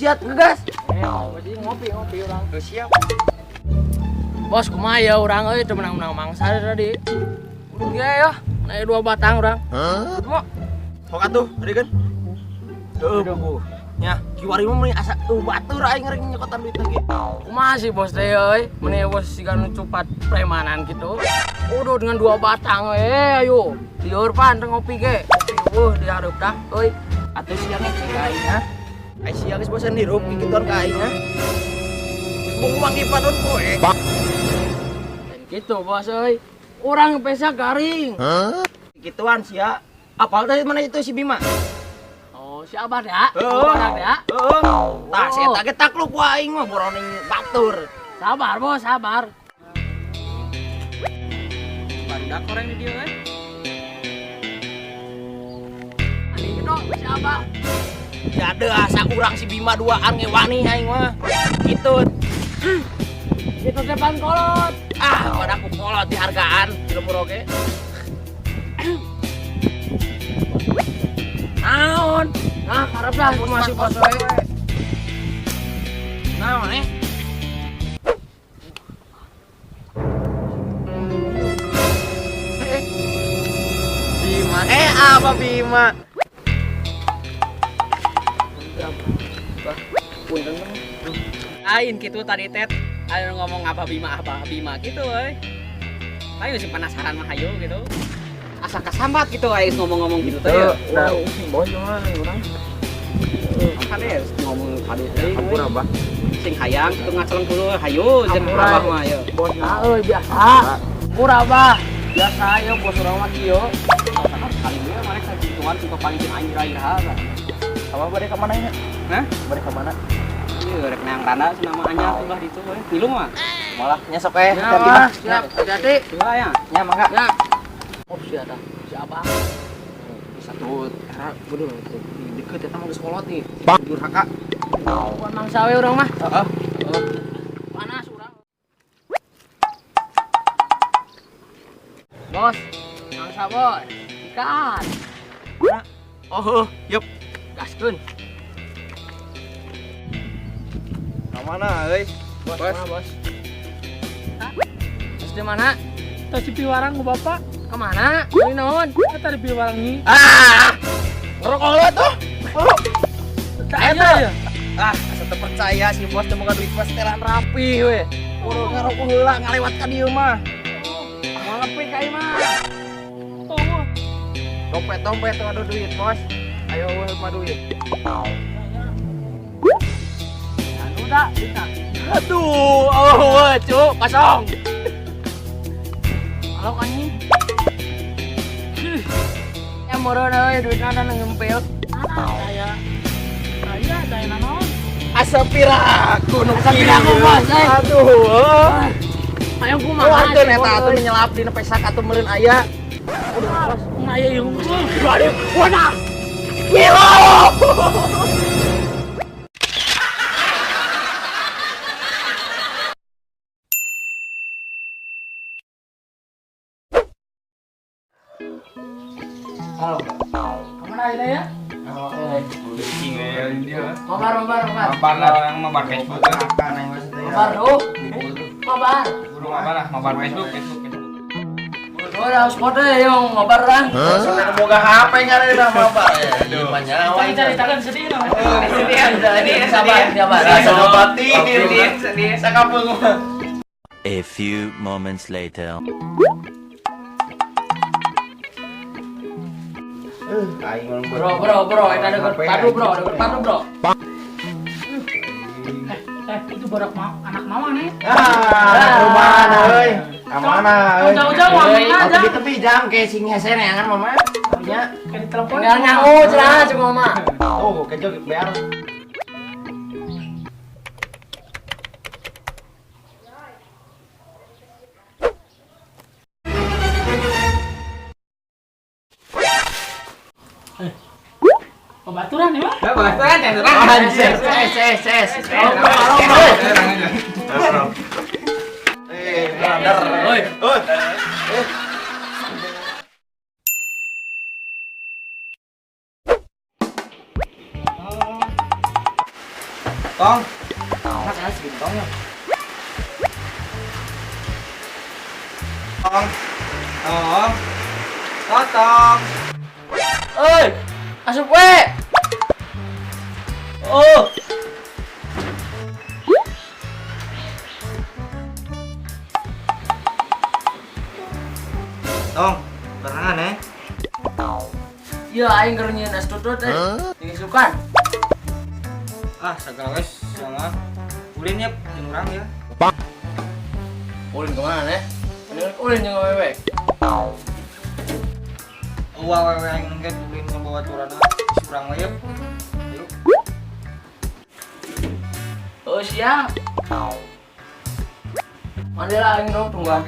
Siap ngegas. Eh, masih ngopi ngopi urang. Oh, siap. Bos, kumaha ya urang euy teu menang-menang mangsa tadi. Udah ge ya, naik dua batang urang. Hah? Sok atuh, tadi kan. Heeh, buku. Nya, kiwari mah meuni asa batur aing rek nyokotan duit lagi. Kumaha sih bos teh euy? Meuni bos siga nu cupat premanan gitu. Udah dengan dua batang we, ayo. Lieur pan teu ngopi ge. Ngopi eueuh di hareup tah euy. Atuh sia ngecek ka aing ha. Ai sia geus bosan hirup kikituan ka aing ha. Geus bungu manggih panon poe. Dan gitu bos euy. Urang pesa garing. Kikituan sia. Apal dari mana itu si Bima? Oh, si Abah ya? Heeh. Abah ya? Heeh. Tah si eta ge takluk ku aing mah boroning batur. Sabar bos, sabar. Barudak orang di dieu euy. Ani gitu si Abah. Ya deuh asa urang si Bima duaan ge wani aing mah. Gitu. Itu depan kolot. Ah, pada aku kolot dihargaan di lembur oge. Naon? Nah, harap lah masih bos we. Naon eh? Bima, apa Bima? Lain gitu tadi tet ayo ngomong apa Bima gitu euy. Ayo sih penasaran mah hayu gitu. Asa kasambat gitu aing ngomong-ngomong gitu teh. Ya. Nah, bos mah urang. Kan ya ngomong tadi teh. Ampun abah. Sing hayang kitu ngaceleng dulu hayu jeung abah mah ayo. Bos Nah, euy biasa. Murah bah. Biasa ya bos urang mah kieu. Kali ini mana sakituan suka paling jeung aing ira-ira. Abah bade ka mana nya? Hah? Bade ka mana? Iya rek neang randa cenah mah anyar tuh lah ditu euy. Ngilu mah. Malah nyesok eh. Ya, Hati-hati, Bah. Bah. Siap, hati-hati. Dua ya. Nya mangga. Ya. Oh, si ada. Si Abah. Satu era bodoh deket eta mah geus kolot nih. Durhaka. Bukan mangsa we urang mah. Heeh. Panas urang. Bos, mangsa bos. Ikan. Oh, heuh, yup. Gaskeun. Ka mana euy? Bos, Bos. mana, bos? Bos di mana? Tas di piwarang ku bapak. Kemana? Ini naon? Eta di piwarang nih. Ah! Ngerokok heula tuh. Oh. Eta ya. Ah, asa teu percaya si bos teu boga duit mah setelan rapi we. Kudu ngarokok heula ngalewat ka dieu mah. Mau ngepi ka ieu mah. Oh, Dompet-dompet tuh ada duit, bos. Ayo eueuh mah duit. Anu dah, kita. Aduh, oh, cuk, kosong. Halo anjing. Ya meureun euy duitna da nyempil. Saya saya daya naon? Asa piraku nu Asa piraku, bos, eh. Aduh, heuh. Ayo kumaha? Keluarkeun eta atuh nyelap dina pesak atuh meureun aya. Nah, ya yang Waduh, wadah. Gila. Halo. Kemana ini ya? Mabar, mabar, mabar. Mabar lah orang mabar Facebook kan. Mabar tuh. Mabar. Burung mabar lah, mabar Facebook, Facebook, Facebook. Udah harus kode yang mabar lah. Langsung boga HP ngaranna mabar. Aduh, nyawa. cari-carikan sedih nah. Sedih, sedih, Sabar, sabar. Rasa batin. Sedih, Sakapeung mah. A few moments later. Bro, bro, bro, eta deket padu bro, deket padu bro. Itu barak anak mama nih. Ah, rumah euy. Ka mana euy? Jauh-jauh mana Oh, aja. tepi-tepi jam kayak sing hese neangan mama. Nya. Kayak di telepon. Tinggal nyaho cenah cuma mama. Oh, kejo bayar. Pebaturan ya, Pak? Baturan, baturan. Anjir, ses ses ses. Eh, brother. Oi. Oi. Tong. Nah, saya segini tong ya. Tong. Tong. Tong. Oi, asup we. Oh. Tong, barengan ya. Iya, aing keur nyieun es tutut eh. Diisukan. Ah, sagala wes sama. Ulin ya, jeung urang ya. Ulin kemana nih? Ini ulin jeung awewe. Eueuh awewe aing nengket ulin ngebawa turana urang we yeuh. Ayo. Oh, siap. Mandi lah aing dong tungguan.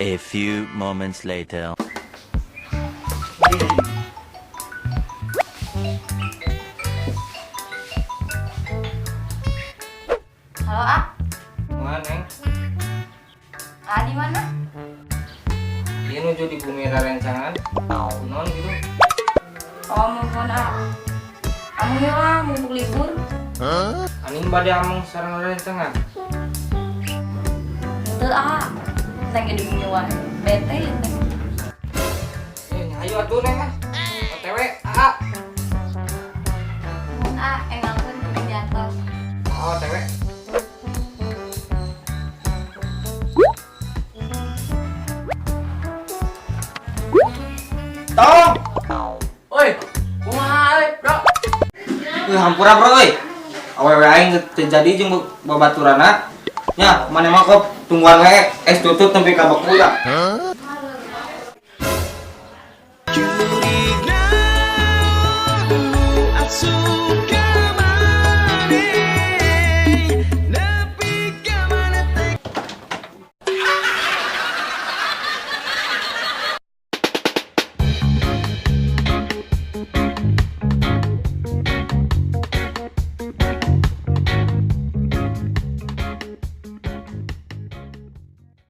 A few moments later. Halo, Ah. Kumaha, Neng? Ah, di mana? Ieu nuju di bumi rarencangan. Kunaon gitu? Oh, mumpun, Ah. Kamu yuk, ah, mumpung libur. Aning bade ameng sareng rarencangan. Henteu, ah. Teng di bumi wae. Bete ya, teh. Eh, ayo atuh Neng ah. OTW, ah. Mun, ah, engalkeun kuring di atas. Oh, OTW. Tong. Oi, kumaha euy, Bro? Hampura bro euy. Awewe aing teu jadi jeung babaturana. Nya, maneh mah kop tungguan we es tutut nepi ka beku ya.